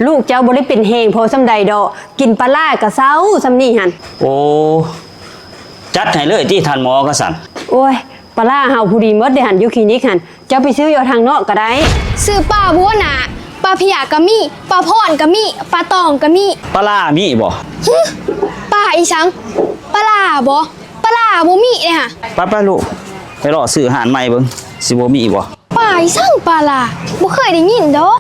ລູກເຈົ້າບໍ່ໄດ້ເປັນແຮງພໍສ່ຳໃດດອກ, ກິນປາຫຼ້າກະເຊົາສ່ຳນີ້ຫັ້ນ. ໂອ້ ຈັດໃຫ້ເລີຍຕິທ່ານໝໍ ກະຊັ້ນ. ໂອ້ຍ ປາຫຼ້າເຮົາພໍດີໝົດເດຫັ້ນ ຢູ່ຄລີນິກຫັ້ນ, ເຈົ້າໄປຊື້ຢູ່ທາງນອກກະໄດ້. ຊື້ປາບົວນາ, ປາເພຍກະມີ, ປາພອນກະມີ, ປາຕອງກະມີ. ປາຫຼ້າມີບໍ່? ຫຶ ປາອີ່ສັງ? ປາຫຼ້າບໍ? ປາຫຼ້າບໍ່ມີເດຫະ. ໄປໆລູກ, ໄປເລາະຊື້ຮ້ານໃໝ່ເບິ່ງ ຊິບໍ່ມີບໍ່. ປາອີ່ສັງປາຫຼ້າ? ບໍ່ເຄີຍໄດ້ຍິນດອກ.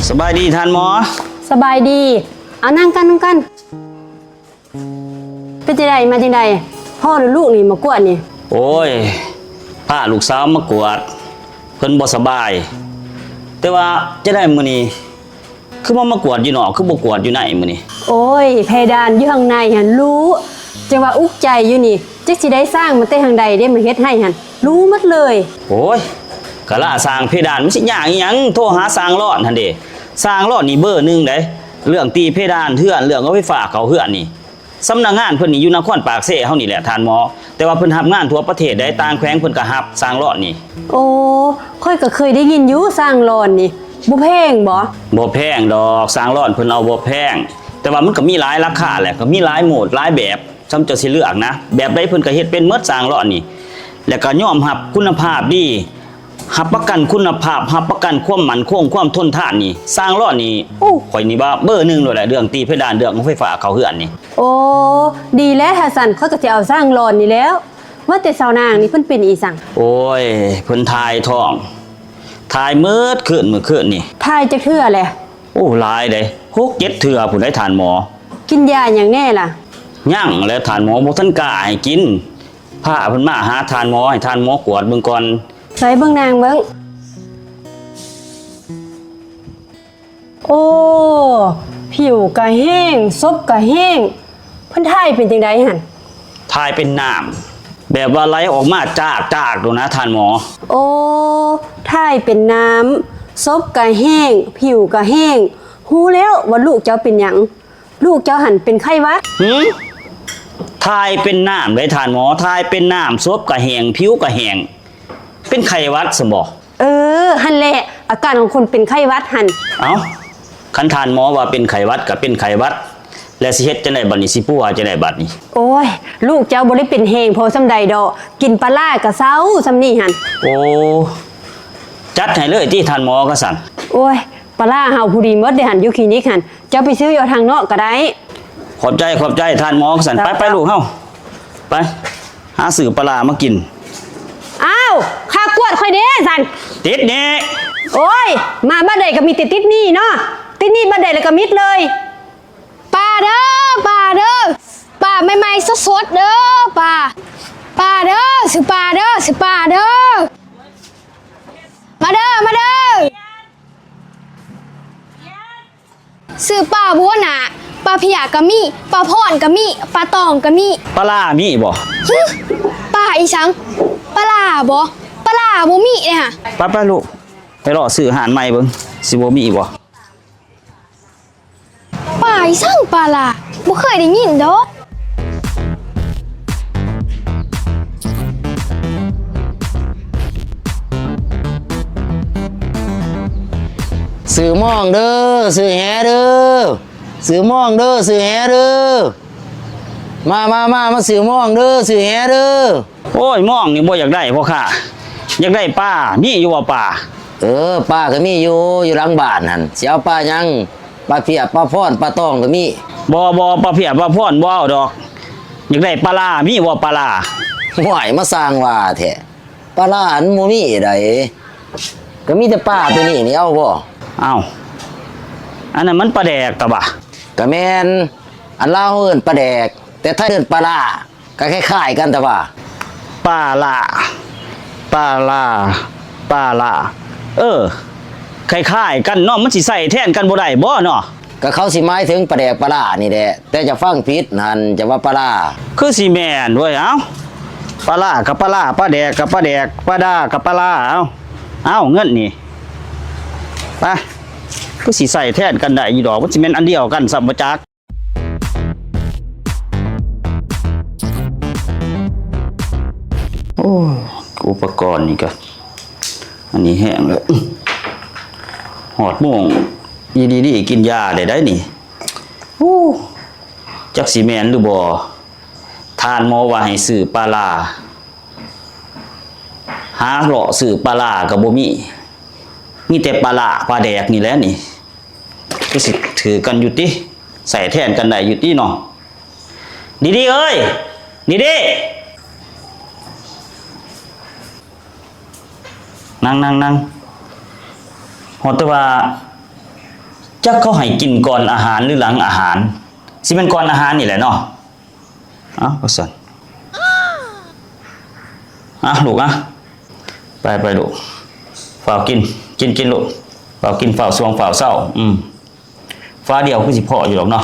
ສະບາຍດີທ່ານໝໍ. ສະບາຍດີ. ເອົາ ນັ່ງກັນ ນັ່ງກັນ. ເປັນຈັ່ງໃດ ມາຈັ່ງໃດ? ພໍ່ຫຼືລູກນີ້ມາກວດນີ້? ໂອ້ຍ ພາລູກສາວມາກວດ, ເພິ່ນບໍ່ສະບາຍ. ແຕ່ວ່າຈັ່ງໃດມື້ນີ້ ຄືມາ ມາກວດຢູ່ນອກ ຄືບໍ່ກວດຢູ່ໃນມື້ນີ້? ໂອ້ຍ ເພດານຢູ່ຂ້າງໃນຫັ້ນຫຼຸ, ຈັ່ງວ່າອຸກໃຈຢູ່ນີ້, ຈັກຊິໄດ້ຊ່າງມາແຕ່ທາງໃດເດ້ ມາເຮັດໃຫ້ຫັ້ນ ຫຼຸໝົດເລີຍ. ໂອ້ຍ ກະລະຊ່າງເພດານ ມັນຊິຍາກອີ່ຫຍັງ, ໂທຫາຊ່າງຫຼອນຫັ້ນເດ້. ຊ່າງຫຼອນນີ້ເບີໜຶ່ງໃດ ເລື່ອງຕີເພດານເຮືອນ, ເລື່ອງເອົາໄຟຟ້າເຂົ້າເຮືອນນີ້. ສຳນັກງານເພິ່ນນີ້ຢູ່ນະຄອນປາກເຊເຮົານີ້ແຫຼະທ່ານໝໍ, ແຕ່ວ່າເພິ່ນຮັບງານທົ່ວປະເທດໃດ໋, ຕ່າງແຂວງເພິ່ນກະຮັບຊ່າງຫຼອນນີ້. ໂອ້ ຂ້ອຍກະເຄີຍໄດ້ຍິນຢູ່ຊ່າງຫຼອນນີ້. ບໍ່ແພງບໍ? ບໍ່ແພງດອກ, ຊ່າງຫຼອນເພິ່ນເອົາບໍ່ແພງ, ແຕ່ວ່າມັນກະມີຫຼາຍລາຄາແຫຼະ, ກະມີຫຼາຍໂໝດຫຼາຍແບບ, ສ່ຳເຈົ້າຊິເລືອກນະ, ແບບໃດເພິ່ນກະເຮັດເປັນໝົດຊ່າງຫຼອນນີ້, ແລະກະຍອມຮັບຄຸນນະພາບດີ. ຮັບປະກັນຄຸນນະພາບ, ຮັບປະກັນຄວາມໝັ້ນຄົງ, ຄວາມທົນທານນີ້ ຊ່າງຫຼອນນີ້ ໂອ້ ຂ້ອຍນີ້ວ່າເບີໜຶ່ງໂລດແຫຼະ ເລື່ອງຕີເພດານ, ເລື່ອງເອົາໄຟຟ້າເຂົ້າເຮືອນນີ້. ໂອ້ ດີແລ້ວຖ້າຊັ້ນ ຂ້ອຍກະຊິເອົາຊ່າງຫຼອນນີ້ແລ້ວ. ວ່າແຕ່ສາວນາງນີ້ເພິ່ນເປັນອີ່ສັງ? ໂອ້ຍ ເພິ່ນຖ່າຍທ້ອງ, ຖ່າຍໝົດຄືນມື້ຄືນນີ້. ຖ່າຍຈັກເທື່ອແຫຼະ? ໂອ້ ຫຼາຍເດ້, ຫົກເຈັດເທື່ອພຸ້ນໃດ໋ທ່ານໝໍ. ກິນຢາຫຍັງແນ່ລະ? ຍັງແຫຼະທ່ານໝໍ, ບໍ່ທັນກ້າໃຫ້ກິນ. ພາເພິ່ນມາຫາທ່ານໝໍ ໃຫ້ທ່ານໝອກວດເບິ່ງກ່ອນ. ໃສ່ເບິ່ງນາງເບິ່ງ. ໂອ້ ຜິວກະແຫ້ງ ສົບກະແຫ້ງ. ເພິ່ນຖ່າຍເປັນຈັ່ງໃດຫັ້ນ? ຖ່າຍເປັນນ້ຳ ແບບວ່າໄຫຼອອກມາຈາກໆໂດນະທ່ານໝໍ. ໂອ້ ຖ່າຍເປັນນ້ຳ ສົບກະແຫ້ງ ຜິວກະແຫ້ງ. ຮູ້ແລ້ວວ່າລູກເຈົ້າເປັນຫຍັງ. ລູກເຈົ້າຫັ້ນເປັນໄຂ້ຫວັດ. ຫື? ຖ່າຍເປັນນ້ຳເດ້ທ່ານໝໍ, ຖ່າຍເປັນນ້ຳ ສົບກະແຫ້ງ ຜິວກະແຫ້ງ ເປັນໄຂ້ຫວັດຊັ້ນບໍ? ເອີ ຫັ້ນແຫຼະ ອາການຂອງຄົນເປັນໄຂ້ຫວັດຫັ້ນ. ເອົ້າ ຄັນທ່ານໝໍວ່າເປັນໄຂ້ຫວັດກະເປັນໄຂ້ຫວັດ ແລ້ວຊິເຮັດຈັ່ງໃດບັດນີ້? ຊິປົວຈັ່ງໃດບັດນີ້? ໂອ້ຍ ລູກເຈົ້າບໍ່ໄດ້ເປັນແຮງພໍສ່ຳໃດດອກ, ກິນປາຫຼ້າກະເຊົາສ່ຳນີ້ຫັ້ນ. ໂອ້ ຈັດໃຫ້ເລີຍຕິທ່ານໝໍ ກະຊັ້ນ. ໂອ້ຍ ປາຫຼ້າເຮົາພໍດີໝົດເດ້ຫັ້ນ ຢູ່ຄລີນິກຫັ້ນ, ເຈົ້າໄປຊື້ຢູ່ທາງນອກກະໄດ້. ຂອບໃຈ ຂອບໃຈທ່ານໝໍ ກະຊັ້ນ. ໄປ ໄປລູກເຮົາ ໄປຫາຊື້ປາຫຼ້າມາກິນ. ອ້າວ ຄ່າກວດຂ້ອຍເດ້ຊັ້ນ? ຕິດໜີ້. ໂອ້ຍ ມາບາດໃດກະມີແຕ່ຕິດໜີ້ເນາະ, ຕິດໜີ້ບາດໃດລະກະມິດເລີຍ. ປາເດີ ປາເດີ ປາໃໝ່ໆສົດໆເດີ ປາ ປາເດີ ຊື້ປາເດີ ຊື້ປາເດີ. ມາເດີ ມາເດີ ຊື້ປາບົວນາ, ປາເພຍກະມີ, ປາພອນກະມີ, ປາຕອງກະມີ. ປາຫຼ້າມີບໍ່? ຫຶ ປາອີ່ສັງ? ປາຫຼ້າບໍ່? ປາຫຼ້າບໍ່ມີເດ້ຫະ. ໄປໆລູກ, ໄປເລາະຊື້ຮ້ານໃໝ່ເບິ່ງ ຊິບໍ່ມີບໍ່. ປາອີ່ສັງປາຫຼ້າ? ບໍ່ເຄີຍໄດ້ຍິນດອກ. ຊື້ມອງເດີ ຊື້ແຫເດີ ຊື້ມອງເດີ ຊື້ແຫເດີ. ມາ ມາ ມາ ມາຊື້ມອງເດີ ຊື້ແຫເດີ. ໂອ້ຍ ມອງນີ້ບໍ່ຢາກໄດ້ພໍ່ຄ້າ, ຢາກໄດ້ປາ. ມີຢູ່ບໍ່ປາ? ເອີ ປາກະມີຢູ່ ຢູ່ຫຼັງບ້ານຫັ້ນ. ຊິເອົາປາຫຍັງ? ປາເພຍ ປາພອນ ປາຕອງກະມີ. ບໍ່ ບໍ່ ປາເພຍ ປາພອນບໍ່ເອົາດອກ, ຢາກໄດ້ປາຫຼ້າ. ມີບໍ່ປາຫຼ້າ? ຫ້ວຍ ມາຊ່າງວ່າແທ້, ປາຫຼ້າຫັ້ນບໍ່ມີໃດ. ກະມີແຕ່ປາໂຕນີ້ນີ້ ເອົາບໍ່? ເອົ້າ ອັນນັ້ນມັນປາແດກຕະບະ. ກະແມ່ນ, ອັນລາວເຮົາເອີ້ນປາແດກ ແຕ່ໄທເອີ້ນປາຫຼ້າ. ກະຄ້າຍໆກັນແຕ່ວ່າ. ປາຫຼ້າ ປາຫຼ້າ ປາຫຼ້າ. ເອີ ຄ້າຍໆກັນເນາະ, ມັນຊິໃຊ້ແທນກັນບໍ່ໄດ້ບໍ່ເນາະ? ກະເຂົາຊິໝາຍເຖິງປາແດກປາຫຼ້ານີ້ແຫຼະ, ແຕ່ເຈົ້າຟັງຜິດຫັ້ນ, ເຈົ້າວ່າປາຫຼ້າ. ຄືຊິແມ່ນເວີ້ຍ. ເອົ້າ ປາຫຼ້າກະປາຫຼ້າ, ປາແດກກະປາແດກ, ປາດາກະປາຫຼ້າ. ເອົ້າ ເອົາເງິນນີ້ໄປ, ຄືຊິໃຊ້ແທນກັນໄດ້ຢູ່ດອກ, ມັນຊິແມ່ນອັນດຽວກັນຊ້ຳບໍ່ຈັກ. ໂອ້ ອຸປະກອນນີ້ກະ ອັນນີ້ແຫ້ງແລ້ວ. ຮອດໂມງອີ່ດີໆ ກິນຢາໄດ້ໄດ໋ນີ້. ໂອ້ ຈັກຊິແມ່ນຫຼືບໍ່? ທ່ານໝໍວ່າໃຫ້ຊື້ປາຫຼ້າ ຫາເລາະຊື້ປາຫຼ້າກະບໍ່ມີ ມີແຕ່ປາຫຼ້າປາແດກນີ້ແຫຼະນີ້. ຄືຊິຖືກກັນຢູ່ຕິ ໃຊ້ແທນກັນໄດ້ຢູ່ຕິເນາະ. ດີໆເອີຍ ດີໆ ນັ່ງໆໆ. ຮອດແຕ່ວ່າ ຈັກເຂົາໃຫ້ກິນກ່ອນອາຫານ ຫຼື ຫຼັງອາຫານ? ຊິແມ່ນກ່ອນອາຫານນີ້ແຫຼະເນາະ. ເອົາ ວ່າຊັ້ນ ອະ ລູກອະ ໄປ ໄປລູກ ຟ້າວກິນ ກິນ ກິນລູກ ຟ້າວກິນ ຟ້າວສວງ ຟ້າວເຊົາ. ອືມ ຝາດຽວຄືຊິພໍຢູ່ດອກເນາະ.